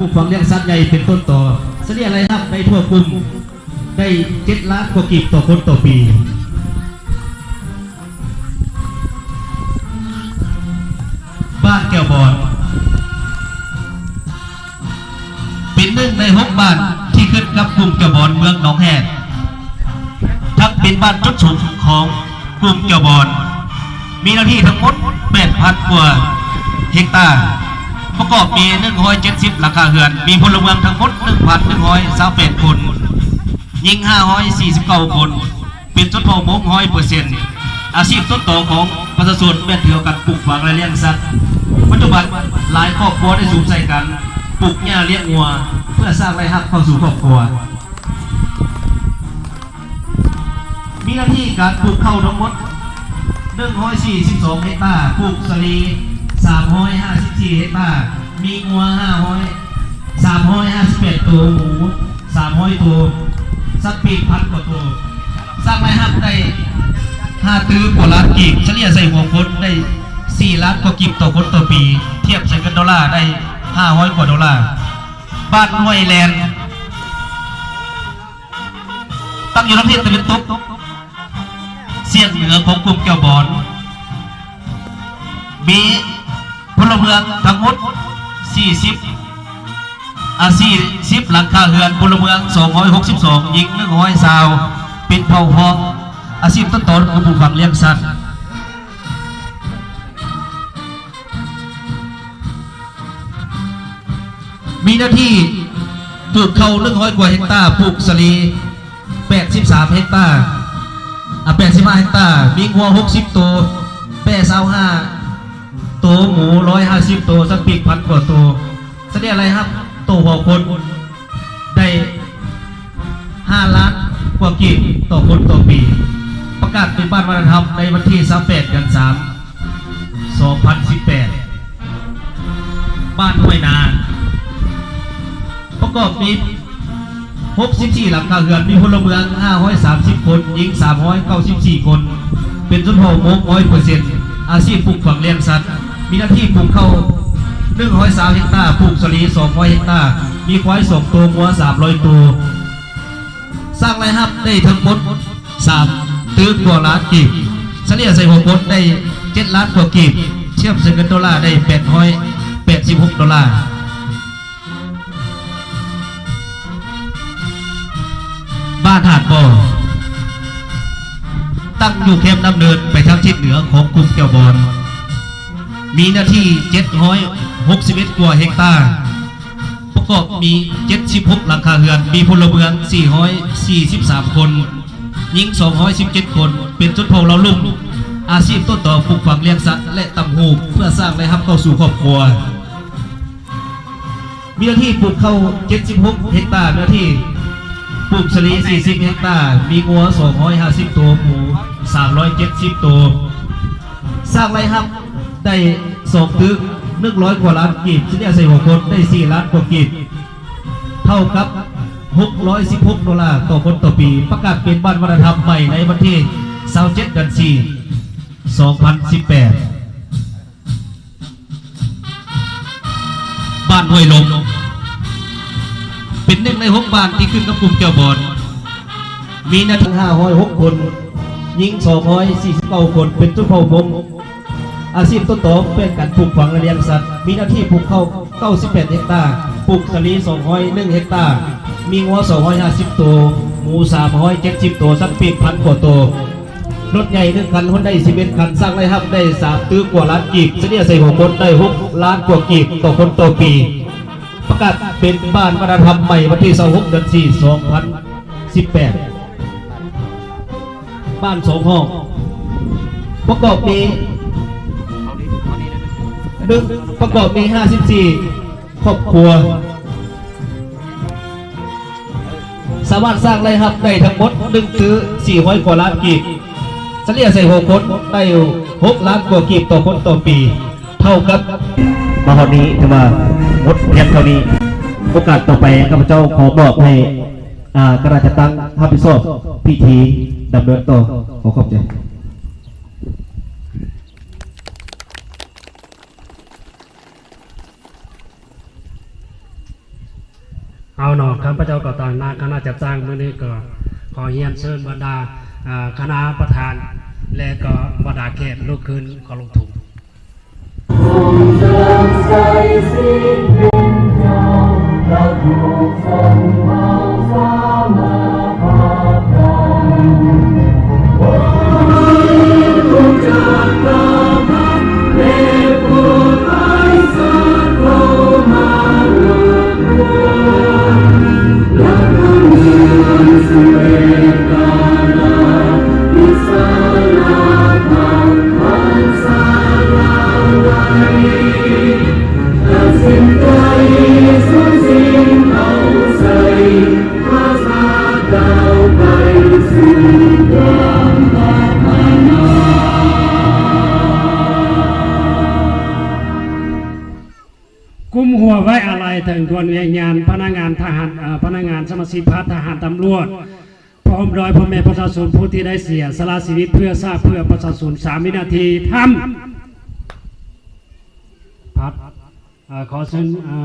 ປູກຝັງລ້ຽງສັດໃຫຍ່ເປັນຕົ້ນຕໍ, ສະເລ່ຍລາຍຮັບໃນທົ່ວກຸ່ມໄດ້ເຈັດລ້ານກວ່າກີບຕໍ່ຄົນຕໍ່ປີ. ບ້ານແກ້ວບອນ ເປັນໜຶ່ງໃນຫົກບ້ານທີ່ຂຶ້ນກັບກຸ່ມແກ້ວບອນເມືອງໜອງແຮດ, ທັງເປັນບ້ານຈຸດສຸມຂອງກຸ່ມແກ້ວບອນ, ມີເນື້ອທີ່ທັງໝົດແປດພັນກວ່າເຮັກຕາ, ປະກອບມີໜຶ່ງຮ້ອຍເຈັດສິບຫຼັງຄາເຮືອນ, ມີພົນລະເມືອງທັງໝົດໜຶ່ງພັນໜຶ່ງຮ້ອຍຊາວແປດຄົນ, ຍິງຫ້າຮ້ອຍສີ່ສິບເກົ້າຄົນ. ເປັນຊົນເຜົ່າມົ້ງຮ້ອຍເປີເຊັນ. ອາຊີບຕົ້ນຕໍຂອງປະຊາຊົນແມ່ນຖືເອົາການປູກຝັງ ແລະ ລ້ຽງສັດ. ປັດຈຸບັນຫຼາຍຄອບຄົວໄດ້ສຸມໃສ່ກັນປູກຫຍ້າລ້ຽງງົວ ເພື່ອສ້າງລາຍຮັບເຂົ້າສູ່ຄອບຄົວ. ມີເນື້ອທີ່ການປູກເຂົ້າທັງໝົດໜຶ່ງຮ້ອຍສີ່ສິບສອງເຮັກຕາ, ປູກສາລີສາມຮ້ອຍຫ້າສິບສີ່ເຮັກຕາ, ມີງົວຫ້າຮ້ອຍ ສາມຮ້ອຍຫ້າສິບແປດໂຕ, ໝູ ສາມຮ້ອຍໂຕ, ສັດປີກພັນກວ່າໂຕ, ສ້າງລາຍຮັບໄດ້ຫ້າຕື້ກວ່າລ້ານກີບ, ສະເລ່ຍໃສ່ຫົວຄົນໄດ້ສີ່ລ້ານກວ່າກີບຕໍ່ຄົນຕໍ່ປີ, ທຽບໃສ່ເງິນໂດລາໄດ້ຫ້າຮ້ອຍກວ່າໂດລາ. ບ້ານຫ້ວຍແລ່ນ ຕັ້ງຢູ່ທາງທິດຕາເວັນຕົກ ສຽງເໜືອຂອງກຸ່ມແກ້ວບອນ, ມີພົນລະເມືອງທັງໝົດສີ່ສິບ ອາຊີບສິບຫຼັງຄາເຮືອນ, ພົນລະເມືອງສອງຮ້ອຍຫົກສິບສອງ, ຍິງໜຶ່ງຮ້ອຍຊາວ, ເປັນເຜົ່າຮອງ. ອາຊີບຕົ້ນຕໍຄືປູກຝັງລ້ຽງສັດ. ມີເນື້ອທີ່ປູກເຂົ້າໜຶ່ງຮ້ອຍກວ່າເຮັກຕາ, ປູກສາລີ ແປດສິບສາມເຮັກຕາ, ອາ ແປດສິບຫ້າເຮັກຕາ, ມີງົວຫົກສິບໂຕ, ແປ້ຊາວຫ້າໂຕ, ໝູຮ້ອຍຫ້າສິບໂຕ, ສັດປີກພັນກວ່າໂຕ. ສະເລ່ຍລາຍຮັບຕໍ່ຫົວຄົນໄດ້ຫ້າລ້ານກວ່າກີບຕໍ່ຄົນຕໍ່ປີ. ປະກາດເປັນບ້ານວັດທະນະທຳໃນວັນທີຊາວແປດ ເດືອນສາມ ສອງພັນສິບແປດ. ບ້ານຫ້ວຍນາ ປະກອບມີຫົກສິບສີ່ຫຼັງຄາເຮືອນ, ມີພົນລະເມືອງຫ້າຮ້ອຍສາມສິບຄົນ, ຍິງສາມຮ້ອຍເກົ້າສິບສີ່ຄົນ, ເປັນຊົນເຜົ່າມົ້ງຮ້ອຍເປີເຊັນ, ອາຊີບປູກຝັງລ້ຽງສັດ, ມີເນື້ອທີ່ປູກເຂົ້າໜຶ່ງຮ້ອຍຊາວເຮັກຕາ, ປູກສາລີສອງຮ້ອຍເຮັກຕາ, ມີຄວາຍສອງໂຕ, ງົວສາມຮ້ອຍໂຕ. ສ້າງລາຍຮັບໄດ້ທັງໝົດສາມຕື້ກວ່າລ້ານກີບ, ສະເລ່ຍໃສ່ຫົວຄົນໄດ້ເຈັດລ້ານກວ່າກີບ, ທຽບໃສ່ເງິນໂດລາໄດ້ແປດຮ້ອຍແປດສິບຫົກໂດລາ. ບ້ານຫາດບໍ່ ຕັ້ງຢູ່ແຄມນ້ຳເນີນໄປທາງທິດເໜືອຂອງກຸ່ມແກ້ວບອນ, ມີເນື້ອທີ່ເຈັດຮ້ອຍຫົກສິບເອັດກວ່າເຮັກຕາ. ປະກອບມີເຈັດສິບຫົກຫຼັງຄາເຮືອນ, ມີພົນລະເມືອງສີ່ຮ້ອຍສີ່ສິບສາມຄົນ, ຍິງສອງຮ້ອຍສິບເຈັດຄົນ, ເປັນຊົນເຜົ່າລາວລຸ່ມ. ອາຊີບຕົ້ນຕໍປູກຝັງລ້ຽງສັດ ແລະ ຕ່ຳຫູກ ເພື່ອສ້າງລາຍຮັບເຂົ້າສູ່ຄອບຄົວ. ມີເນື້ອທີ່ປູກເຂົ້າເຈັດສິບຫົກເຮັກຕາ, ເນື້ອທີ່ປູກສາລີສີ່ສິບເຮັກຕາ, ມີງົວສອງຮ້ອຍຫ້າສິບໂຕ, ໝູສາມຮ້ອຍເຈັດສິບໂຕ. ສ້າງລາຍຮັບໄດ້ສອງຕຶກ ໜຶ່ງຮ້ອຍກວ່າລ້ານກີບ, ສະເລ່ຍໃສ່ຫົວຄົນໄດ້ສີ່ລ້ານກວ່າກີບ, ເທົ່າກັບຫົກຮ້ອຍສິບຫົກໂດລາຕໍ່ຄົນຕໍ່ປີ. ປະກາດເປັນບ້ານວັດທະນະທຳໃໝ່ໃນວັນທີຊາວເຈັດ ເດືອນສີ່ ສອງພັນສິບແປດ. ບ້ານຫ້ວຍລົມ ເປັນໜຶ່ງໃນຫົກບ້ານທີ່ຂຶ້ນກັບກຸ່ມແກ້ວບອນ, ມີເນື້ອທີ່ຫ້າຮ້ອຍຫົກຄົນ, ຍິງສອງຮ້ອຍສີ່ສິບເກົ້າຄົນ, ເປັນຊົນເຜົ່າມົ້ງ. ອາຊີບຕົ້ນຕໍແມ່ນການປູກຝັງ ແລະ ລ້ຽງສັດ, ມີເນື້ອທີ່ປູກເຂົ້າເກົ້າສິບແປດເຮັກຕາ, ປູກສາລີສອງຮ້ອຍໜຶ່ງເຮັກຕາ, ມີງົວສອງຮ້ອຍຫ້າສິບໂຕ, ໝູສາມຮ້ອຍເຈັດສິບໂຕ, ສັດປີກພັນກວ່າໂຕ. ລົດໃຫຍ່ໜຶ່ງຄັນ, ຮອນໄດສິບເອັດຄັນ, ສ້າງລາຍຮັບໄດ້ສາມຕື້ກວ່າລ້ານກີບ, ສະເລ່ຍໃສ່ຫົວຄົນໄດ້ຫົກລ້ານກວ່າກີບຕໍ່ຄົນຕໍ່ປີ. ປະກາດເປັນບ້ານວັດທະນະທຳໃໝ່ວັນທີຊາວຫົກ ເດືອນສີ່ ສອງພັນສິບແປດ. ບ້ານສອງຫ້ອງ ປະກອບມີ ໜຶ່ງ ປະກອບມີຫ້າສິບສີ່ ຄອບຄົວ ສາມາດສ້າງລາຍຮັບໄດ້ທັງໝົດໜຶ່ງຕື້ສີ່ຮ້ອຍກວ່າລ້ານກີບ, ສະເລ່ຍໃສ່ຫົວຄົນໄດ້ຫົກລ້ານກວ່າກີບຕໍ່ຄົນຕໍ່ປີ, ເທົ່າກັບ ມາຮອດນີ້ຖືວ່າໝົດພຽງເທົ່ານີ້. ໂອກາດຕໍ່ໄປ ຂ້າພະເຈົ້າຂໍມອບໃຫ້ ອາ ຄະນະຈັດຕັ້ງຮັບຜິດຊອບພິທີດຳເນີນຕໍ່. ຂໍຂອບໃຈ. ເອົາເນາະ ຂ້າພະເຈົ້າກໍຕາງໜ້າຄະນະຈັດຕັ້ງມື້ນີ້ກໍຂໍຮຽນເຊີນບັນດາ ອາ ຄະນະປະທານ ແລະກໍບັນດາແຂກລຸກຂຶ້ນເຄົາລົບທຸງ. ກຸມຫົວໄວ້ອາໄລເຖິງດວງວິນຍານພະນັກງານທະຫານ ເອີ ພະນັກງານສະມາຊິກພັກ ທະຫານ ຕຳຫຼວດ ພ້ອມດ້ວຍພໍ່ແມ່ປະຊາຊົນຜູ້ທີ່ໄດ້ເສຍສະຫຼະຊີວິດເພື່ອຊາດ ເພື່ອປະຊາຊົນ ສາມວິນາທີ. ທ່ານ ພັດ ເອີ ຂໍເຊີນ ເອີ